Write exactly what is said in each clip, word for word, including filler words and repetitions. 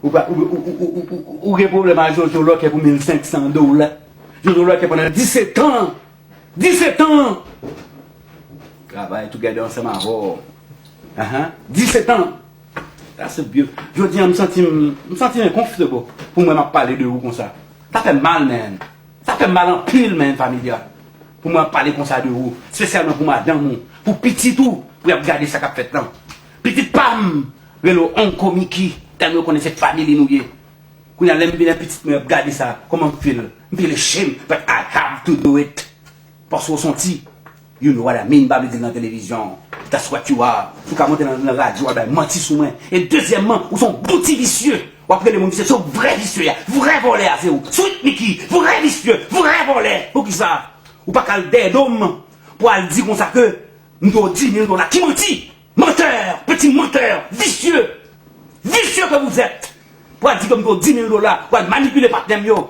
Ou pa, ou, ou, ou, ou, ou, ou gen pwoblèm ak Jojo Lòkè pou mil senk san dola. Jojo Lòkè pandan disèt an. Disèt an! Travay together ansanm avè w. Ahan. Disèt an! That's a beautiful. Jodi a, m santi m, m santi m comfortable pou mwen m ap pale de ou konsa. Sa fè m mal, man. Sa fè m mal anpil, man, Familia. Pou mwen ap pale konsa de ou. Espesyalman pou madanm ou. Pou pitit ou. Pou y ap gade sa k ap fèt lan. Pitit pa m rele w Oncle Mickey. Tèlman yo konnen se family nou ye. Kounye a, lè m vin ak pitit mwen, y ap gade sa. Kòman m feel? M feel ashamed, but I have to do it. Paske w se yon ti. You know what I mean, m pa vle di l nan televizyon. That's what you are. Ou ka monte nan, nan radyo, w al bay manti sou mwen. E dezyèmman, ou se yon bon ti visye. W ap rele moun visye, se yon vrè visye a. Vrè vòlè a, se ou. Sweet Mickey, vrè visye, vrè vòlè. Poukisa? Ou pa ka al dèyè do m pou al di konsa ke m dwe w dis mil dola. Ki manti? Menteur, petit menteur, vicieux. Vicieux que vous êtes. Pou al di ke m dwe w dis mil dola, pou al manipile patnè m yo.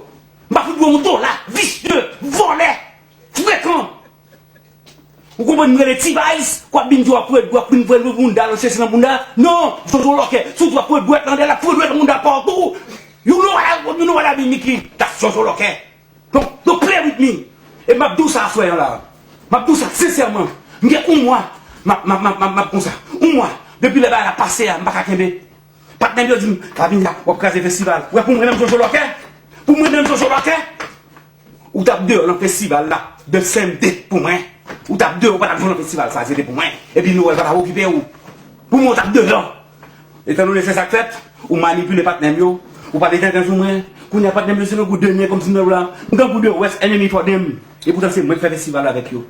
M pa fout dwe w yon dola, visye, vòlè, frekan. Ou konprann m rele T-Vice, w ap vin di w ap fouye, w ap vin fouye bounda, lan sesi nan bounda. Non, Jojo Lòkè, si w di w ap fouye dwèt lan dèyè, l ap fouye dwèt bounda patou. You know what I, you know what I mean, Mickey? That's Jojo Lòkè. Don't, don't play with me. E m ap di w sa aswè an la. M ap di w sa sensèman. M gen yon mwa, m ap, m ap, m ap, m ap, m ap konsa. Yon mwa, depi lè bagay la pase a, m pa ka kenbe. Patnè m yo di m, Fabinda, w ap kraze festival. Ou wè pou mwen menm Jojo Lòkè? Pou mwen menm Jojo Lòkè? Ou t ap deyò nan festival la, the same day pou mwen. Ou t ap deyò, ou pa t ap jwe nan festival sa, se te pou mwen. Epi Noël pa t ap okipe w. Pou mwen, ou t ap deyò. Etandone se sa k fèt, ou manipile patnè m yo, ou pale tenten sou mwen. Kounye a patnè m yo se grangou de mwen kòmsi m nan la. M grangou de worst enemy for them. E poutan se mwen k fè festival avèk yo.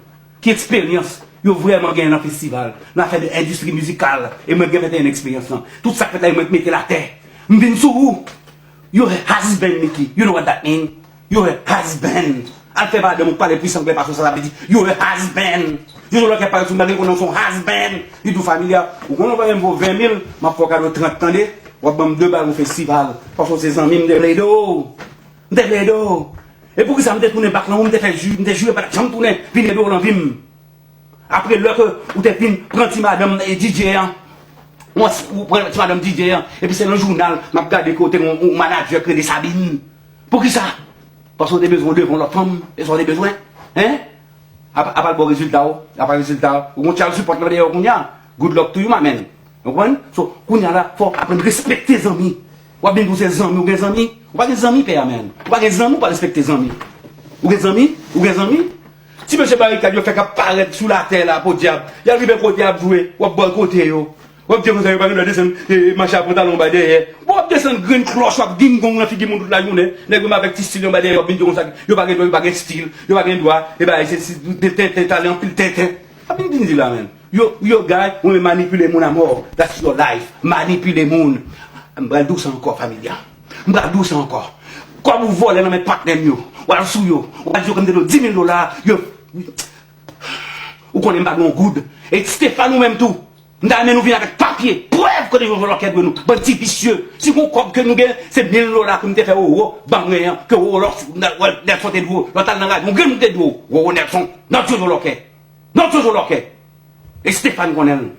Ki eksperyans yo vrèman genyen nan festival, nan afè de endistri mizikal, e mwen gen venteyen eksperyans lan. Tout sa k fèt la, e mwen k mete l atè. M vin sou ou. You're a husband, Mickey. You know what that mean? You're a husband. Al fè madanm ou pale pwisan anglè, paske sa, sa vle di you're a husband. Jojo Lòkè parèt sou m, bagay konnen w se yon husband. Li tou Familia. Ou konnen w pa menm vo ven mil, m ap fè w kado trant, tande? W ap ban m de bal pou festival. Paske w se zanmi m, m te vle ede w. M te vle ede w. E poukisa m te tounen bak lan ou, m te fè ji, m te jire m pa t ap janm tounen vin ede w nan vi m? Apre lè ke ou te fin pran ti madanm e D J an, ou, ou pran ti madanm D J an, epi se nan jounal m ap gade ke w te gen yon, yon manadjè k rele Sabine. Poukisa? Paske w te bezwen w devan yon lòt fanm, e sa w te bezwen? Hein? Apa, apa l ba w rezilta w, apa rezilta w, ou gon child support lan dèyè w kounye a. Good luck to you, my man. Ou konprann? So, kounye a la, fò w aprann respekte zanmi. W ap vin pou se zanmi, ou gen zanmi? Ou pa gen zanmi, pè a, man. Ou pa gen zanmi, ou pa respekte zanmi. Ou gen zanmi? Ou gen zanmi? Ti mesye Barikad yo fèk ap parèt sou latè la, podyab. Y al rive kote y ap jwe, w ap bòykote yo. W ap di konsa yo pa gen dwa desann, e, mache a pantalon anba dèyè. Bon, w ap desann grenn klòch, w ap gingong nan figi moun tout lajounen. Nèg yo menm avèk ti stil yo anba dèyè, w ap vin di konsa, yo pa gen dwa, yo pa gen stil, yo pa gen dwa. E bagay, se, se, de tenten, talen, anpil tenten. W ap vin di la, man. Yo, yo, guy, ou menm manipile moun amò. That's your life. Manipile moun. M pral di w sa ankò, Familia. M pral di w sa ankò. Kòb ou vòlè nan men patnè m yo. W al sou yo. W al di yo ke m te dwe w dis mil dola. Yo, ou konnen m pa gen yon goud. E Stéphane ou menm tou. M ta renmen nou vin avèk papye, prèv kote Jojo Lòkè dwe nou. Bann ti visye. Si gon kòb ke nou gen, se mil dola ke m te fè Roro ban mwen an, ke Roro Lòk, Nelson te dwe w. Lòt al nan radyo, yon grenn moun te dwe w. Roro Nelson, not Jojo Lòkè. Not Jojo Lòkè. E Stéphane konnen l.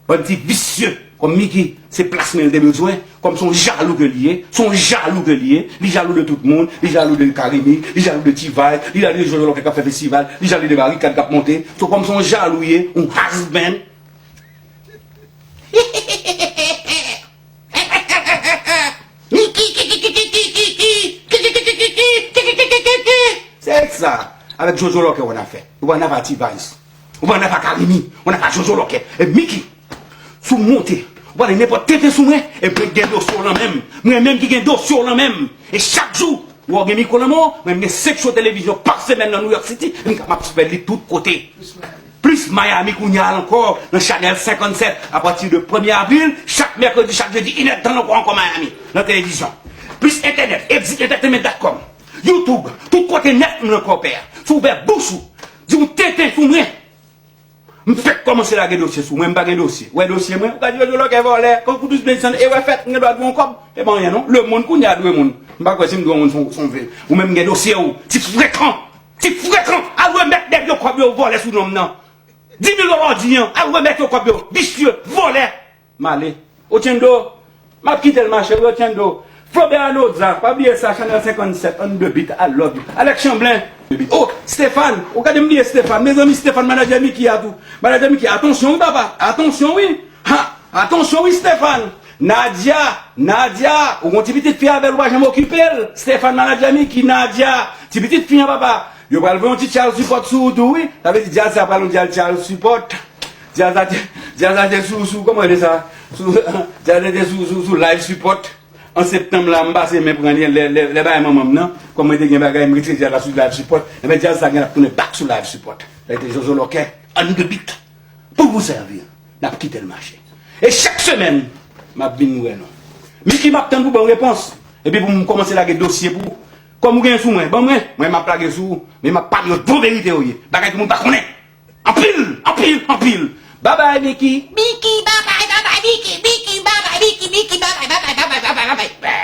Bann ti visye. Kòm Mickey, se plas mwen l te bezwen. Kòm se yon jalou ke li ye. Se yon jalou ke li ye. Li jalou de tout moun. Li jalou de Carimi. Li jalou de T-Vice. Li jalou de Jojo Lòkè k ap fè festival. Li jalou de Barikad k ap monte. So, kòm se yon jalou ye, yon husband. Se sa. Avèk Jojo Lòkè, w ann afè. Ou pa ann afè a T-Vice. Ou pa ann afè a Carimi. Ou ann afè a Jojo Lòkè. E Mickey, si w monte, ou pale nenpòt tenten sou mwen, e mwen gen dosye w lan men m. Mwen menm ki gen dosye w lan men m. E chak jou, wè w gen mikwo lan men w, mwen gen senk show televizyon pa semèn nan New York City, m ka, m ap fè li tout kote. Plis Miami kounye a ankò, nan Chanèl senkannsèt, apati de premye avril, chak mèkredi, chak jedi, inèdtan ankò, ankò Miami, nan televizyon. Plis entènèt, exit entertainment dot com, YouTube, tout kote nèt m nan kò pè a. Si w ouvè bouch ou, di yon tenten sou mwen. M fèk kòmanse lage dosye sou mwen, m pa gen dosye. Ou wè dosye mwen, ou ka di Jojo Lòkè vòlè, kon kou dous bensan, e wè fèt, m gen dwa dwe yon kòb. E pa anyen non. Lemonn kounye a dwe moun. M pa kwè si m dwe yon moun se yon, se yon ve. Ou menm gen dosye ou. Ti frekan. Ti frekan. Al remèt nèg yo kòb yo vòlè sou non m nan. Dis mil dola w di an. Al remèt yo kòb yo. Visye, vòlè. M ale. Ochendo, M ap kite l mache, Rotendo. Flaubert Anoza, pa bliye sa, Chanel senkannsèt, on the beat, I love you. Alex Chamblin, oh, Stéphane, ou gade m bliye Stéphane. Mezanmi, Stéphane, manadjè Mickey a tou. Manadjè Mickey, atansyon wi, papa. Atansyon wi. Ha, atansyon wi, Stéphane. Nadia, Nadia, ou gon ti pitit fi avè l, ou pa janm okipe l. Stéphane, manadjè Mickey, Nadia. Ti pitit fi an, papa. Yo pral voye yon ti child support sou ou tou, wi. Sa vle di djaz sa pral yon djaz child support. Djaz la te, djaz la te sou, sou, kòman rele sa? Sou, djaz la te sou, sou, sou life support. An septanm la, m pase men pran li, lè, lè, lè bagay manman m nan, kòm mwen te gen bagay, m retire djaz la sou life support. Enben, djaz sa gen ap tounen back sou life support. Sa te Jojo Lòkè, on the beat. Pou vous servir, n ap kite l mache. E chak semèn, m ap vin wè nou. Mickey, m ap tann pou ban m repons. Epi pou m kòmanse lage dosye pou ou. Kòm ou gen sou mwen, ban mwen, mwen m ap lage sou ou. Men m ap pale yo bon verite yo ye. Bagay ke moun pa konnen. Anpil, anpil, anpil. Babay, Mickey. Mickey, babay, babay, Mickey, Mickey, babay, Mickey, Mickey, babay, babay, babay, babay, babay.